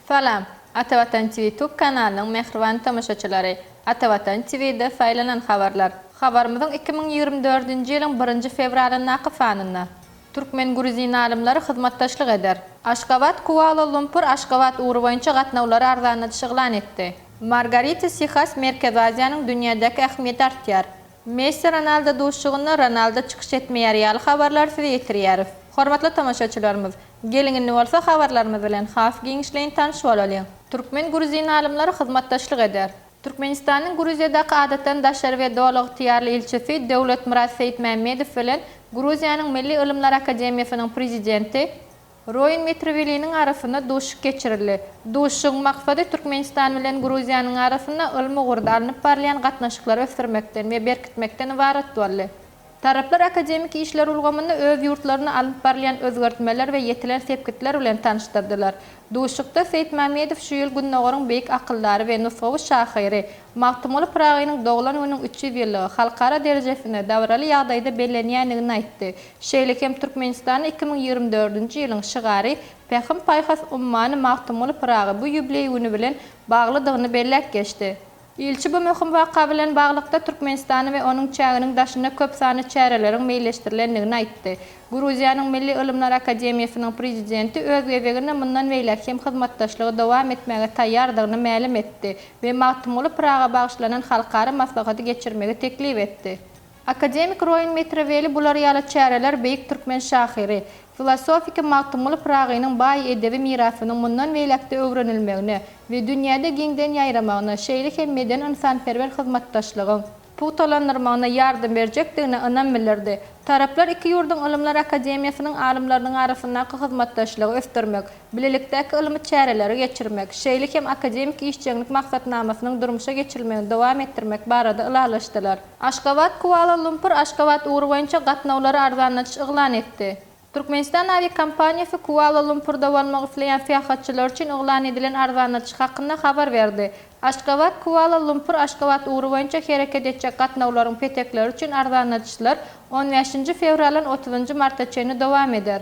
Salam, Atavatan TV tube kanalynyň mähriban tomaşaçylary! Atavatan TV-de saýlanan habarlar. Habarymyzyň 2024-nji ýylyň birinji fewralyndaky sanynda. Türkmen-gruzin alymlary hyzmatdaşlyk eder. Aşgabat, Kuala-Lumpur, Aşgabat ugry boýunça gatnawlary arzanladyş yglan etdi. Margarita Sihas Merkezi Aziýanyň dünýädäki ähmiýeti artýar. Messi-Ronaldo duşuşygynda Ronaldo çykyş etmeýär ýaly habarlary size ýetirýäris. Hormatly tomaşaçylarymyz, geliň indi bolsa habarlarymyz bilen has giňişleýin tanyş bolalyň. Türkmen-gruzin alymlary hyzmatdaşlyk eder. Türkmenistanyň Gruziýadaky Adatdan daşary we Doly ygtyýarly ilçisi Döwletmyrat Seýitmämmedow bilen Gruziýanyň Milli ylymlar akademiýasynyň prezidenti Roýn Metreweliniň arasynda duşuşyk geçirildi. Duşuşygyň maksady Türkmenistan bilen Gruziýanyň arasynda ylmy ugurda alnyp barylýan gatnaşyklary ösdürmekden we berkitmekden ybarat boldy. Taraplar akademiki işler ulgamynda öz ýurtlarynda alnyp barylýan özgertmeler we ýetilen sepgitler bilen tanyşdyrdylar. Duşuşykda Seýitmämmedow şu ýyl Gündogaryň beýik akyldary we nusgawy şahyry Magtymguly Pyragynyň doglan gününiň 300 ýyllygy halkara derejesinde dabaraly ýagdaýda bellenýändigini aýtdy. Şeýle hem Türkmenistanda 2024-nji ýylyň şygary Pähim-paýhas ummany Magtymguly Pyragy bu ýubileý güni bilen baglydygyny belläp geçdi. Ilçi bu möhüm waka bilen baglylykda Türkmenistany we onuň çäginiň daşynda köp sanly çäreleriň meýilleşdirilendigini aýtdy. Gruziýanyň Milli ylymlar akademiýasynyň prezidenti öz gezeginde mundan beýläk hem hyzmatdaşlygy dowam etmäge taýýardygyny mälim etdi we Magtymguly Pyraga bagyşlanan halkara maslahaty geçirmegi teklip etdi. Akademik Roýn Metreweli bular ýaly çäreler beýik türkmen şahyry, filosofiki Magtymguly Pyragynyň baý edebi mirasynyň mundan beýläk-de öwrenilmegine we dünýäde giňden ýaýramagyna, şeýle hem medeni-ynsanperwer hyzmatdaşlygyň pugtalandyrmagyna ýardam berjekdigine ynam bildirdi. Taraplar iki ýurduň Ylymlar akademiýasynyň alymlarynyň arasyndaky hyzmatdaşlygy ösdürmek, bilelikdäki ylmy çäreleri geçirmek, şeýle hem akademiki işjeňlik maksatnamasynyň durmuşa geçirilmegini dowam etdirmek barada ylalaşdylar. Aşgabat, Kuala-Lumpur, Aşgabat ugry boýunça gatnawlary arzanladyş yglan etdi. Türkmenistan awiakompaniýasy Kuala-Lumpurda bolmak isleýän syýahatçylar üçin yglan edilen arzanladyş hakynda habar berdi. Aşgabat, Kuala-Lumpur, Aşgabat ugry boýunça hereket etjek gatnawlaryň petekleri üçin arzanladyşlar on bäşinji fewraldan otuzynjy marta çenli dowam eder.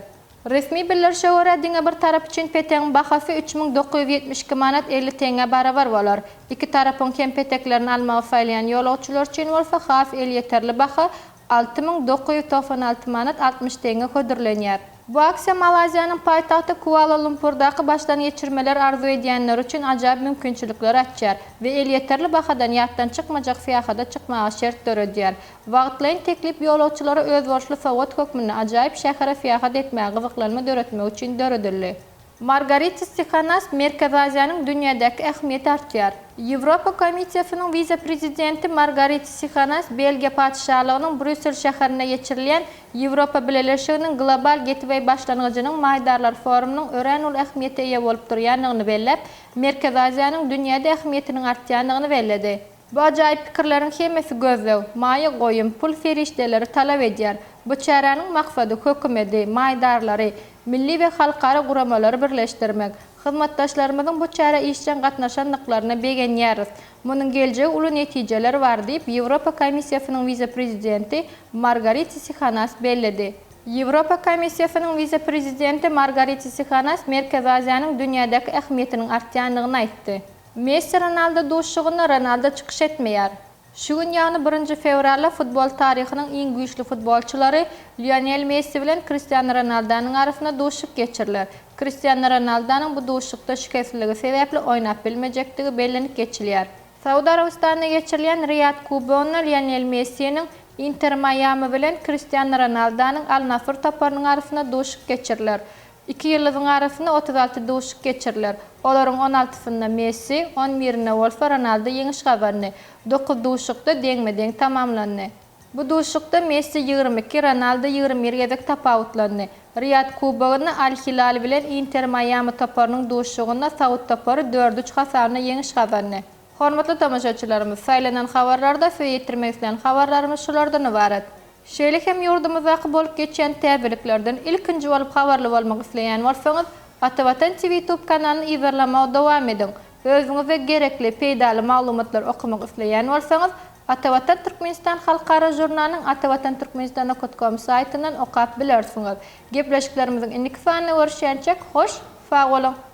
Resmi bildirişe görä, diňe bir tarap üçin petegiň bahasy 3972 manat 50 teňňä barabar bolar. Iki tarapyň hem peteklerini almagy saýlaýan ýolagçylar üçin bolsa has elýeterli baha 6996 manat 60 teňňe hödürlenýär. Bu aksiýa Malaýziýanyň paýtagty Kuala-Lumpurdaky başdan geçirmeleri arzuw edýänler üçin ajaýyp mümkinçilikleri açýar we elýeterli bahadan ýatdan çykmajak syýahata çykmaga şert döredýär. Wagtlaýyn teklip ýolagçylara özboluşly sowgat hökmünde ajaýyp şähere syýahat etmäge gyzyklanma döretmek üçin döredildi. Margaritis Tihanas, Merkezi Aziýanyň dünýädäki ähmiýeti artýar. Ýewropa Komissiýasynyň wise-prezidenti Margaritis Tihanas Belgiýa Patyşalygynyň Brýussel şäherinde geçirilýän Ýewropa Bileleşiginiň Global Gateway başlangyjynyň maýdarlar forumynyň örän uly ähmiýete eýe bolup durýandygyny belläp, Merkezi Aziýanyň dünýäde ähmiýetiniň artýandygyny belledi. Bu ajaýyp pikirleriň hemmesi gözleg, maýa goýum, pul serişdeleri talap edýär. Bu çäräniň maksady hökümedi, maýdarlary, milli we halkara guramalary birleşdirmek. Hyzmatdaşlarymyzyň bu çärä işjeň gatnaşandyklaryna begenýäris. Munuň geljegi uly netijeleri bar diýip, Ýewropa Komissiýasynyň wise-prezidenti Margariti Sihanas belledi. Ýewropa Komissiýasynyň wise-prezidenti Margariti Sihanas Merkezi Aziýanyň dünýädäki ähmiýetiniň artýandygyny aýtdy. Messi-Ronaldo duşuşygynda Ronaldo çykyş etmeýär. Şu gün ýagny birinji fewralda futbol taryhynyň iň güýçli futbolçylary Lionel Messi bilen Kristiano Ronaldonyň arasynda duşuşyk geçiriler. Kristiano Ronaldonyň bu duşuşykda şikesliligi sebäpli oýnap bilmejekdigi bellenip geçilýär. Saud Arabystanda geçirilýän Riýad Kubogynda Lionel Messiniň Inter Maýami bilen Kristiano Ronaldonyň Al-Nasr toparynyň arasynda duşuşyk geçiriler. Iki ýyldyzyň arasynda 36 duşuşyk geçiriler. Olaryň on altysynda Messi, on birinde bolsa Ronaldo ýeňiş gazandy. Dokuz duşuşykda deňme-deň tamamlandy. Bu duşuşykda Messi 22, Ronaldo 21 gezek tapawutlandy. Riýad Kubogynda Al-Hilal bilen Inter Maýami toparynyň duşuşygynda saud topary dört üç hasabynda ýeňiş gazandy. Hormatly tomaşaçylarymyz, saýlanan habarlarda size ýetirmek islän habarlarymyz şulardan ybarat. Şeýle hem ýurdumyzdaky bolup geçýän täzeliklerden ilkinji bolup habarly bolmak isleýän bolsaňyz, Atavatan TV YouTube kanalyny yzarlamagy dowam ediň. Özüňize gerekli, peýdaly maglumatlary okamak isleýän bolsaňyz, Atavatan Türkmenistan halkara žurnalynyň atavatanturkmenistan com saýtyndan okap bilersiňiz. Gepleşiklerimiziň indiki sanynda görüşýänçäk, hoş, sag boluň!